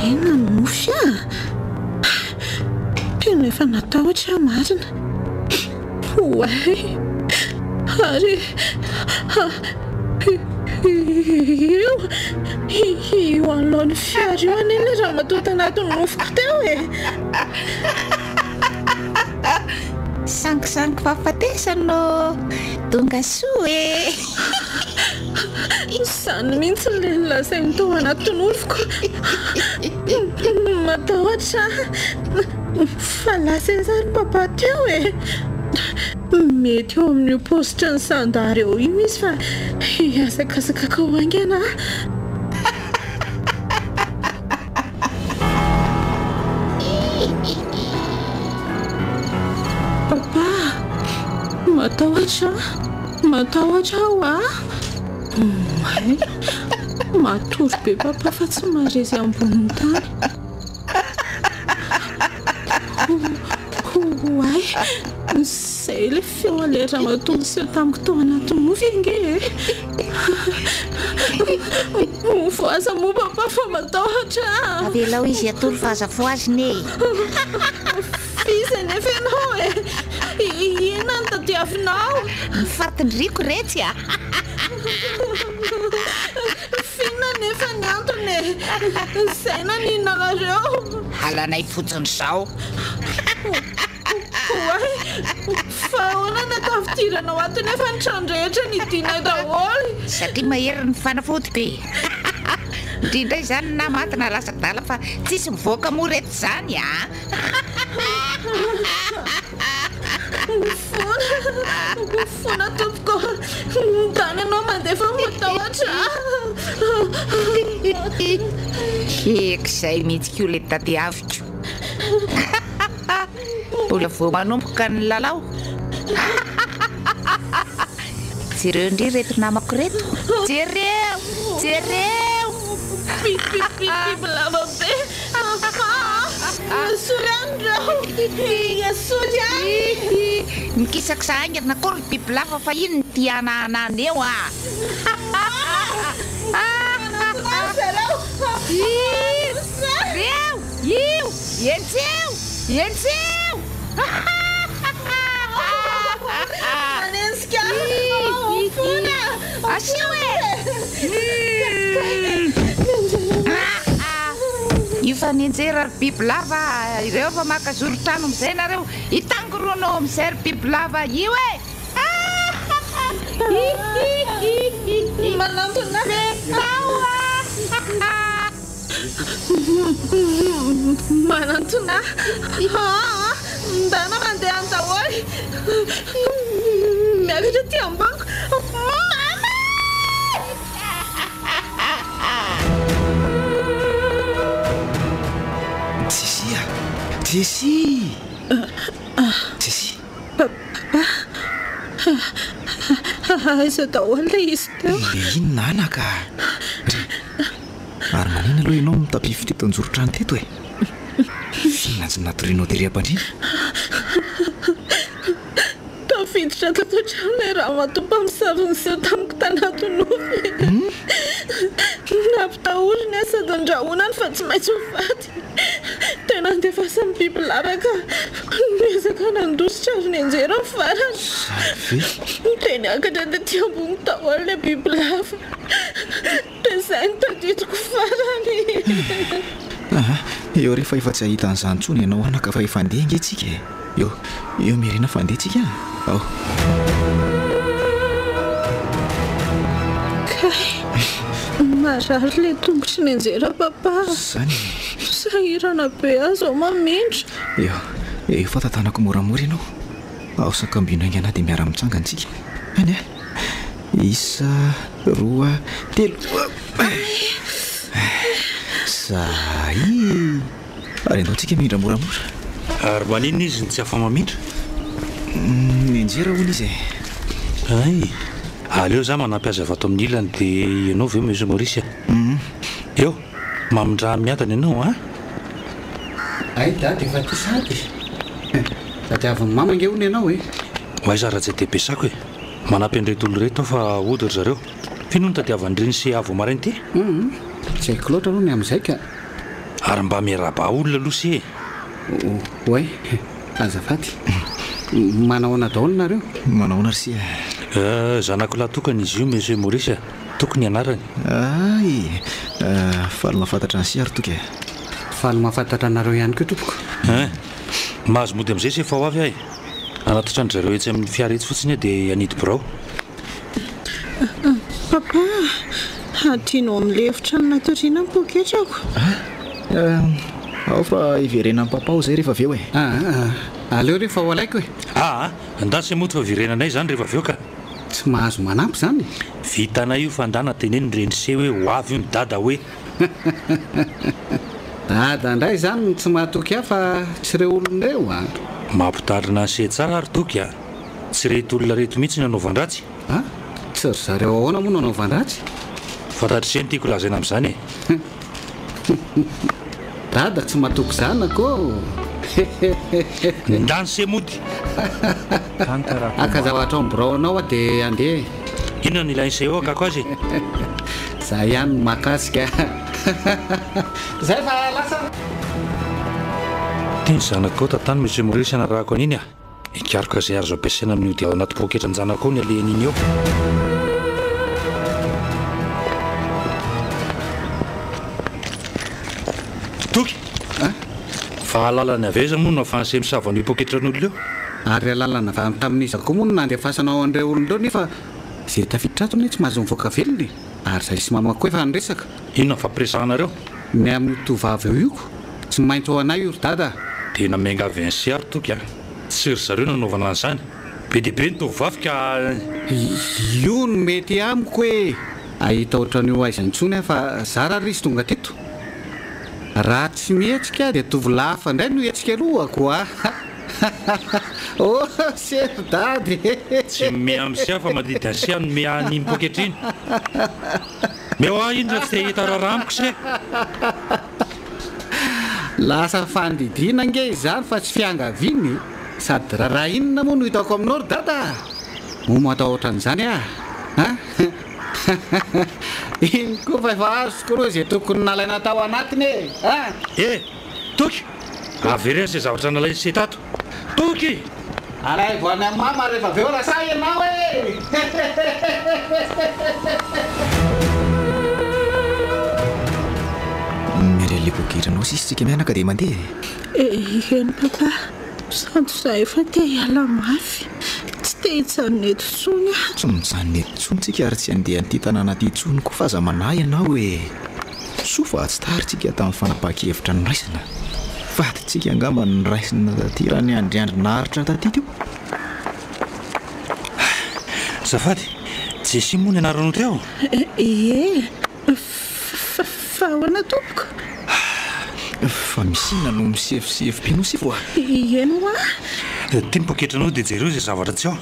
Speaker 8: Inona no nofy ah? Tena efa natahotra aho marina. Oay! Ary io io anoloan'ny fiara io anie ilay ramatoa tanatin'ny nofiko teo e!
Speaker 4: Sangisangy fahafatesana ô! Tonga soa e!
Speaker 8: Izany mihitsy ilay nolazainy tao anaty nofiko. Matahotra aho fa lasa aiza ary papa teo e? Mety eo amin'io paositry ny zandary eo io izy fa hihazakazaka ho haingana aho. Papa, matahotra aho, matahotra aho a! May, matory be papa fa tsy mahare izay ambonin'ny tany. Oay, izay ilay feo an'ilay ramatoa niseho tamiko tao anaty nofy ange e! Mivoaza moa papa fa matahotra ah!
Speaker 4: Avelao izy hatory fa aza fohazina e!
Speaker 8: F'iza anefa ianao e! Inona no tadiavinao?
Speaker 4: Ny fatin-driko retsy a!
Speaker 8: F'inona anefa ny antony e? Izay naninonareo?
Speaker 4: Halanay fotsiny izao.
Speaker 8: Oay! Fa ahoana no tafidiranao ato nefa ny trano rehetra nidinay daholo?
Speaker 4: Satria mahery ny fanafodiko e! Ndry indray izany na maty na lasa adala fa tsisy mivoaka moa reto izany a!
Speaker 8: Mifona, mifona tompoko, ndany ianao mandeha fa matahotra
Speaker 4: Heky izay mihitsy koa ilay tadiaviko. Mbola vao manomboka ny lalao. Jereo indray ireto namako ireto. Jereo! Jereo!
Speaker 8: Bibibibiby lava be. Esory any ireo. Esory any.
Speaker 4: Mikisakisa haingana koa ry bibilava fa iny no tiana hanana eo ah. Reo! Io! Enjeho! Enjeho!
Speaker 8: Manenjika ahy! Fona!
Speaker 4: Asio e! Io fa nianjera ry bibilava a! Ireo fa maka zoron-trano amin'izay nareo! Hitangorona ao amin'izay ry bibilava io e!
Speaker 8: Manantona ahy! Manantona ahy! Aa! Ndana mandeha any daholo! Miakatra aty ambaniko! Mama!
Speaker 7: Jessie a! Jessie! Jessie!
Speaker 8: Papa! Aiza daholo ilay izy teo?
Speaker 7: Ilay inona anaka? Ry. Ary manina aloha ianao mitapify teto an-joron-trano teto e? F'inona tsy natorianao tery am-pandriana?
Speaker 8: Tafiditra tato an-trano ilay ramatoa mpamosavy niseho tamiko tanaty nofy. Nampitahoriny ahy sady ndrahonany fa tsy maintsy ho faty. Tena nandefasany bibilava ka niezaka nandositra ary nianjera ny farany.
Speaker 7: Izany ve?
Speaker 8: Dia niakatra tety ambony daholo ilay bibilava. Dia izay no tadidiko farany.
Speaker 7: Aa, eo re fa efa tsy hahita an'izany intsony ianao anaka fa efa handeha ange tsika e. Eo, eo miherena fa handeha tsika a. Ao.
Speaker 8: Kay, marary ilay tongotry nianjera papa.
Speaker 7: Izany e.
Speaker 8: Sahirana be aho izao mamindra.
Speaker 7: Eo, eo fa tantanako moramora ianao. Ao sakambino haingana dia miara-mitsangana tsika. Any a. Isa, roa, telo. Zay! Ary andao tsika mihindra moramora.
Speaker 10: Ary maninona izy no tsy afa-mamindra?
Speaker 7: Mianjera hono izy e.
Speaker 10: Hay! Aleo za manampy azy avy ato amin'ny ilany dia ianao avy eo Monsieur Maurice a. Eo, mamindrà miadana ianao an!
Speaker 5: Hay dada efa aty sady e! Tadiavin'i mama ange hono ianao e!
Speaker 10: Ho aiza raha tsy aty am-piasako e! Manampy an'ireto olona ireto aho fa hody ry zareo. F'inona no tadiavan'ireny CA vao maraina ity?
Speaker 5: Hum, tsy haiko loatra aloha ny amin'izay ka.
Speaker 10: Ary mba miarahaba olona aloha se e!
Speaker 5: Oay, azafady. Manahoana daholo nareo?
Speaker 7: Manahoana ry se a!
Speaker 10: Euh, zanako lahy tokana izy io Monsieur Maurice a! Toky ny anarany.
Speaker 7: Hay! Faly mahafantatra an'i se ary Toky a!
Speaker 5: Faly mahafantatra anareo ihany koa tompoko.
Speaker 10: Hein! Mahazo mody amin'izay se fa ho avy aho e! Hanatitra an-dry zareo etsy amin'ny fiara etsy fotsiny aho dia hanidy birao.
Speaker 8: Papa, hadino ao amin'ilay efitrano natoriana ny poketrako.
Speaker 7: Hein? Ao fa hiverenan'i Papa ao izay rehefa avy eo e!
Speaker 5: Aa, aleo re fa ho alaiko e!
Speaker 10: Aa, ndà se mody fa verenanay izany rehefa avy eo ka!
Speaker 5: Tsy mahazo manampy izany e!
Speaker 10: Vitanay io fa ndà teneno ny reny se hoe ho avy hono dada hoe.
Speaker 5: Dada indray izany no tsy mahatoky ahy fa tsy ireo olona ireo a!
Speaker 10: Mampitandrina an'i se tsara ry Toky a! Tsy ireto olona ireto mihitsy no anaovan-dratsy.
Speaker 5: A! Tsy ry zareo ahoana moa no anaovan-dratsy?
Speaker 10: Fantatr'i se ny tiako lazaina amin'izany e!
Speaker 5: Dada tsy matoky zanako ô!
Speaker 10: Ndany se mody!
Speaker 5: Haka zavatra ao amin'ny biraonao aho dia handeha e!
Speaker 10: Inona no ilain'i se eo hakako azy e?
Speaker 5: Za ihany no mahakasika. Zay fa lasa.
Speaker 10: Ty ny zanakao tantany Monsieur Maurice anarahako an'iny a! Hikaroka izay azo ampiasaina amin'io dia ao anaty poketran-janako ao ny alehan'iny eo. Toky! Fa alalana avy aiza moa no ahafahan'se misava an'io poketran'olona io?
Speaker 5: Ary alalana avy any tamin'iza koa moa no nandefasanao an'ireo olona ireo nefa izay tafiditra ato anie tsy mahazo mivoaka velona e! Ary izahay sy mama koa efa niresaka.
Speaker 10: Inona ny fampiresahanareo?
Speaker 5: Ny amin'io tovovavy eo io ko! Tsy maintsy ho anay io ry dada a!
Speaker 10: Tena miangavy an'se ary Toky a! Tsy ry zareo nanaovana an'izany. Be dia be ny tovovavy ka.
Speaker 5: Io no mety amiko e! Hahita ohatran'io aiza intsony aho fa zara ary izy tonga teto. Raha tsy mihetsika dia tovolahy hafa indray no hihetsika alohako a! Oh cher dady e!
Speaker 10: Tsy mihamsia fa mandidy an'se hanome ahy an'iny poketra iny. Meo ahy iny raha tsy te hahita raharaha amiko se.
Speaker 5: Lasa fandidiana ange izany fa tsy fiangaviana e! Sady raharaha inona moa no hitako aminao ry dada a! Moa matahotra an'izany aho a! Iny koa fa efa azoko aloha izay tokony nalaina tao anatiny e! A!
Speaker 10: E! Toky! Avereno izay zavatra nalain'i se tato! Toky!
Speaker 5: Alaivo any amin'i mama rehefa avy eo raha sahy ianao e!
Speaker 7: Miandry an'ilay poketra-nao sisa isika mianaka dia mandeha
Speaker 8: e! Eny papa. Sady za efa te hiala mafy, tsy te hijanona eto intsony aho.
Speaker 7: Tsy mijanona eto intsony tsika ary tsy handeha an'ity tanàna ity intsony koa fa aza manahy ianao e! Soa fa tsy tary tsika tamin'ny fanapahan-kevitra noraisina. Fadintsika angamba ny noraisina taty raha niandriandry naharitra taty teo.
Speaker 10: Azafady, Jessie moa ny anaranao teo?
Speaker 8: Ie, Fa ahoana tompoko?
Speaker 7: Fa misy inona no misefosefo be nosy vo a?
Speaker 8: Eny hoa.
Speaker 10: Ty ny poketranao dia jereo izay zavatra tsy ao.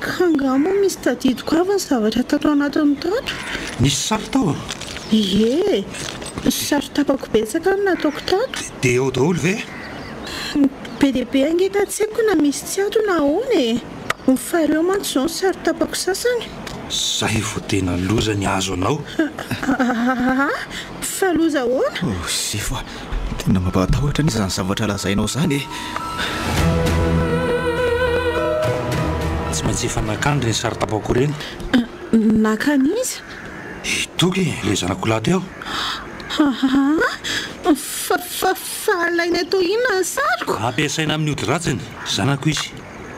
Speaker 8: Ka angaha moa misy tadidiko avy ny zavatra tato anatiny tato?
Speaker 10: Nisy sary tao?
Speaker 8: Ie, sary tapako betsaka no nataoko tato.
Speaker 10: Dia ao daholo ve?
Speaker 8: Be dia be ange ka tsy haiko na misy tsy ato na ahoana e! Fa ireo mantsy izao ny sary tapako sasany.
Speaker 10: Zay vao tena loza ny azo anao.
Speaker 8: Aa! Fa loza ahoana?
Speaker 7: Oh Sefo a! Tena mampahatahotra anie izany zavatra lazainao izany e!
Speaker 10: Tsy maintsy efa nakany ireny sary tapako ireny.
Speaker 8: Naka an'iza?
Speaker 10: I Toky, ilay zanako lahy teo.
Speaker 8: Aa! Fa, fa, fa alainy atao inona ny sariko?
Speaker 10: Ampiasaina amin'ny ody ratsiny, zanako izy.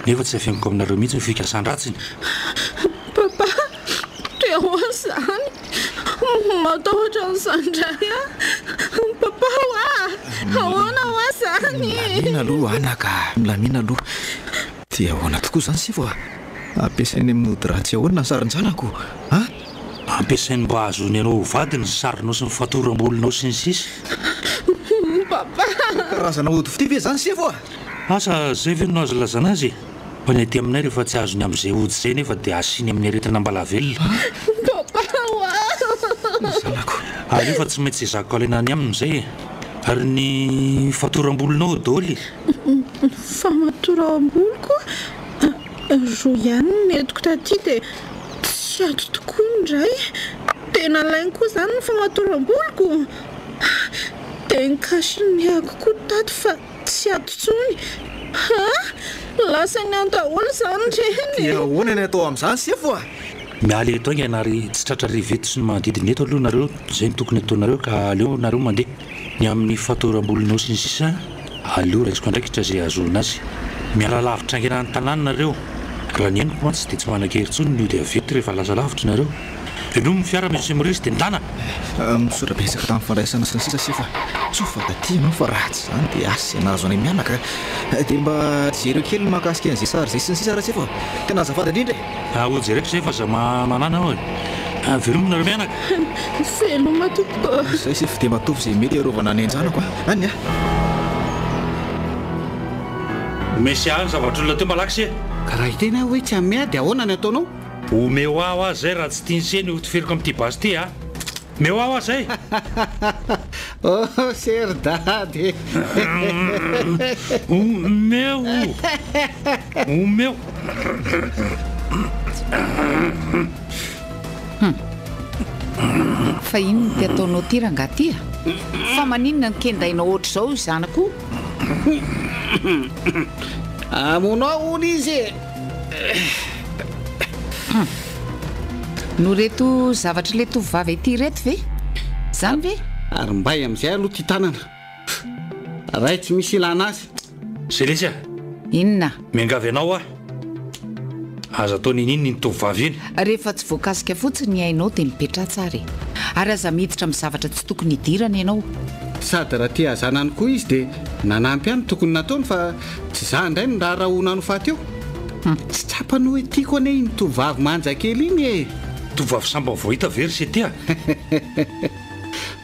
Speaker 10: Nefa tsy afeniko aminareo mihitsy ny fikasan-dratsiny.
Speaker 8: Papa, dia ahoana izany? Matahotra an'izany indray aho. Papa hoa! Ahoana hoa izany?
Speaker 7: Milamina aloha anaka a! Milamina aloha. Dia ahoana tokoa izany Sefo a? Ampiasainy amin'ny ody ratsy ahoana ny sarin-janako a?
Speaker 10: Ampiasainy mba hahazoany anao ho vadiny ny sarinao sy ny fatoram-bolonao sy ny sisa.
Speaker 8: Papa!
Speaker 7: Karazana ody fitia ve izany Sefo a?
Speaker 10: Asa zay ve no azo ilazana azy e? Fa ny aty aminay rehefa tsy azony amin'izay ody izay nefa dia asiany amin'ny aretina ambalavelona.
Speaker 8: Papa hoa!
Speaker 7: Zanako.
Speaker 10: Aleo fa tsy maintsy ezahako alaina any aminy izay e! Ary ny fatoram-bolonao doly?
Speaker 8: Ny famatoram-boloko? Roa ihany no nentiko taty dia tsy ato tokoa ny iray. Dia nalainy koa izany ny famatoram-boloko? Dia ny cache-nez-ko koa tato fa. Tsy ato intsony ah! Lasany any daholo izany ireny e!
Speaker 7: Dia ahoana ny atao amin'izany sefo a?
Speaker 10: Miala eto haingana ary tsy tratra rivo eto sy ny manodidina eto aloha nareo, izay no tokony ataonareo ka aleo nareo mandeha. Ny amin'ny fatoram-bolonao sy ny sisa aleo raisiko andraikitra izay ahazoana azy. Miala lavitra haingana ny tanàna nareo. Raha ny henoko mantsy dia tsy manan-kery intsony ny hody avy eto rehefa lasa lavitra nareo. Velomy ny fiara Monsieur Maurice dia ndana!
Speaker 7: Misaotra betsaka tamin'ny fandraisana sy ny sisa Sefa. Soa fa taty ianao fa raha tsy izany dia asa izay nahazo anay mianaka. Dia mba jereo kely ny mahakasika an'izay sary izay sy ny sisa Rasefo a! Tena azafady indrindra e!
Speaker 10: Ho jereko izay fa aza manana aho e! Veloma nareo mianaka!
Speaker 8: Veloma tompoko!
Speaker 7: Izay Sefo dia mba ataovy izay mety hiarovana ny ain-janako a! Any a!
Speaker 10: Omesy ahy ny zavatr'olona teo malaky se!
Speaker 5: Ka raha hiteny aho hoe tsy hanome ahy dia ahoana ny ataonao?
Speaker 10: Omeo ahy hoa zay raha tsy tian'i se ny hotifiriko amin'ity basy ity a! Omeo ahy hoa zay!
Speaker 5: Oh cher dady e!
Speaker 10: Omeo! Omeo!
Speaker 4: Hum. Fa inona ity ataonao ity rangahy ity a? Fa maninona no kendainao ohatr'izao io zanako io?
Speaker 5: Hamono ahy hono izy e!
Speaker 4: Noho ireto zavatr'ilay tovovavy aty ireto ve? Izany ve?
Speaker 5: Ary mbay amin'izay aloha ity tanana. Ray tsy misy ilana azy.
Speaker 10: Zelesy a!
Speaker 4: Inona?
Speaker 10: Miangavy anao aho. Aza atao n'inon'inona iny tovovavy iny.
Speaker 4: Rehefa tsy voakasika fotsiny ny ainao dia mipetraha tsara e! Ary aza miditra amin'ny zavatra tsy tokony hidirana ianao.
Speaker 5: Sady raha tia zanany koa izy dia nanampy ahy ny tokony nataony fa tsy za indray no raharahoana no faty eo. Tsy tsapany hoe tiako anie iny tovovavy manja kely iny e!
Speaker 10: Tovovavy sambany vao hita ve ry se ty a?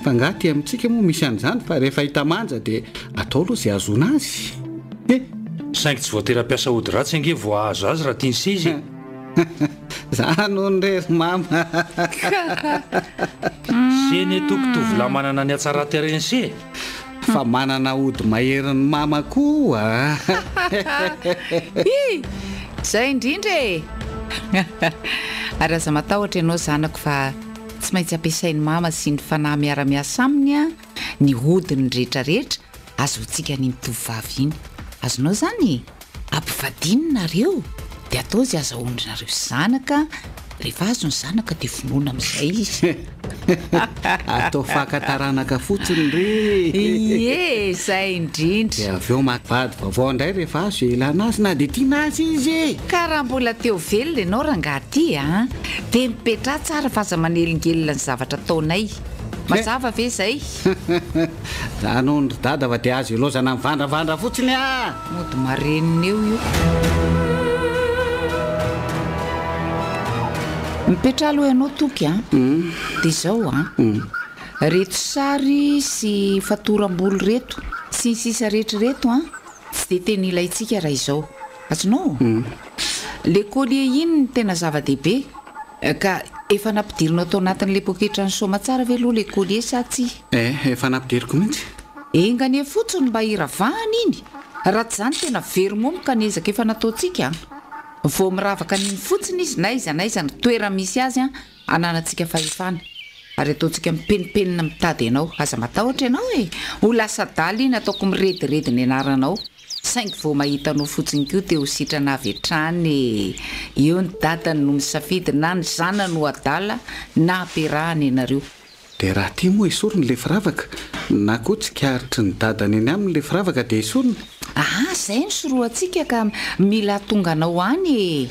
Speaker 5: Fa angaha aty amintsika moa misy an'izany fa rehefa hita manja dia atao aloha izay hahazoana azy e!
Speaker 10: Saingy tsy voatery hampiasa ody ratsy ange vao hahazo azy raha tian'i se izy e!
Speaker 5: Zany hono re ry mama
Speaker 10: Se anie toko tovolahy manana ny hatsaran-tarehin'i se e!
Speaker 5: Fa manana ody maherin'ny mama koa.
Speaker 4: Hi! Zay indrindra e! Ary aza matahotra ianao zanako fa tsy maintsy ampiasain'i mama sy ny fanahy miara-miasa aminy ny hodiny rehetrarehetra azahoantsika an'iny tovovavy iny. Azonao izany e? Ampivadiany nareo dia atao izay azahoan-dry zanaka, rehefa azo ny zanaka dia vonoina amin'izay izy.
Speaker 5: Atao faka taranaka fotsiny re e!
Speaker 4: Ie, izay indrindra.
Speaker 5: Dia avy eo maka vady vaovao indray rehefa azo izay ilana azy na dia tiana aza izy e!
Speaker 4: Ka raha mbola te ho velona ianao rangahy ty a, dia mipetraha tsara fa aza manelingelina ny zavatra ataonay. Mazava ve izay?
Speaker 5: Zany hono ry dada fa dia azo ilaozana mivandravandra fotsiny ah!
Speaker 4: Mody marenina eo io. Mipetraha aloha ianao Toky a! Dia izao a! Reto sary sy fatoram-bolo reto sy ny sisa rehetra ireto an, tsy dia tena ilaintsika raha izao. Azonao? Le collier iny no tena zava-dehibe. Ka efa nampidirinao tao anatin'ilay poketran'i Soamatsara ve aloha ilay collier sa tsia?
Speaker 5: Eh, efa nampidiriko mihitsy.
Speaker 4: Enga anie fotsiny mba hiravahana iny! Raha tsy izany tena very momoka ny ezaka efa nataontsika an! Vao miravaka an'iny fotsiny izy n'aiza n'aiza ny toerana misy azy an, ananantsika fahefana. Ary ataontsika mipenimpenina mitady anao. Aza matahotra ianao e! Ho lasa adala iny ataoko mirediredy ny anaranao. Saingy vao mahita anao fotsiny koa dia ho sitrana avy hatrany e! Eo ny dadany no misafidy na ny zanany ho adala na ampiarahana ianareo.
Speaker 5: Dia raha tia moa esoriny le firavaka, na koa tsikaritry ny dadany eny aminy le firavaka dia esoriny?
Speaker 4: Aa zay no sorohantsika ka mila hatonga anao any e!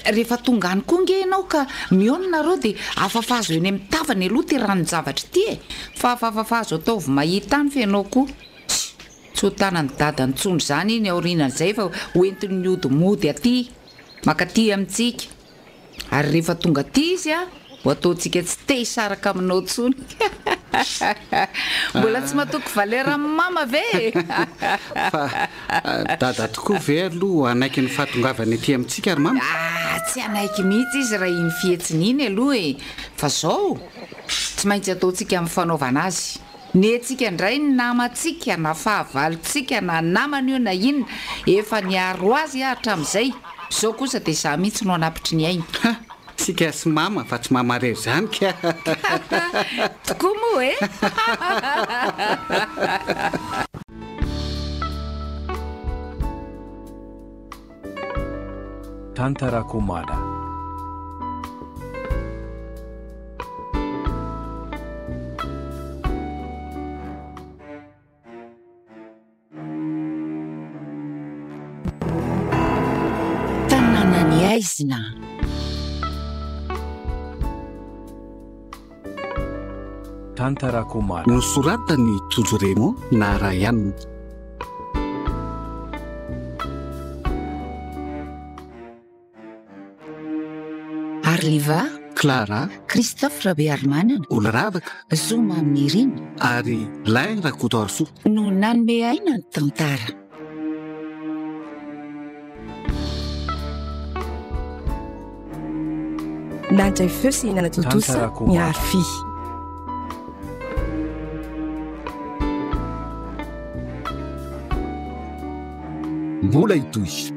Speaker 4: Rehefa tonga any koa nge ianao ka mihaona nareo dia afafazo eny amin'ny tavany aloha ity ranon-javatra ity e! Fa afafazo ataovy mahita any fa ianao koa tsy tsy ho tanan'i dada intsony izany iny aorianan'izay fa ho entiny miody mody aty mankaty amintsika. Ary rehefa tonga aty izy a, ho ataontsika tsy te hisaraka aminao intsony. Mbola tsy matoky valeur amin'i mama ve e?
Speaker 5: Fa dada tokoa ve aloha hanaiky ny fahatongavany aty amintsika ry mama?
Speaker 4: Ah, tsy hanaiky mihitsy izy raha iny fihetsiny iny aloha e! Fa zao, tsy maintsy ataontsika amin'ny fanaovana azy. Ny antsika indray ny namantsika na fahavalontsika na namana io na inona, efa niaro azy aho hatramin'izay, izao kosa dia izaho mihitsy no hanapitry ny ainy.
Speaker 5: Ha! Tsika sy mama fa tsy mama rery izany ka!
Speaker 4: Tokoa moa e!
Speaker 1: Tantara Komada.
Speaker 4: Tanànan'ny aizina.
Speaker 1: Tantara Komada.
Speaker 5: Nosoratan'i Tojo Raymond na Ryan.
Speaker 4: Arliva.
Speaker 5: Clara.
Speaker 4: Christophe Rabearimanana.
Speaker 5: Oloravaka.
Speaker 4: Zo Maminirina.
Speaker 5: Ary Lain Rakotoarisoa.
Speaker 4: No nanome aina ny tantara.
Speaker 6: Nandray feo sy nanatontosa ny Arfi.
Speaker 3: Mbola hitohy.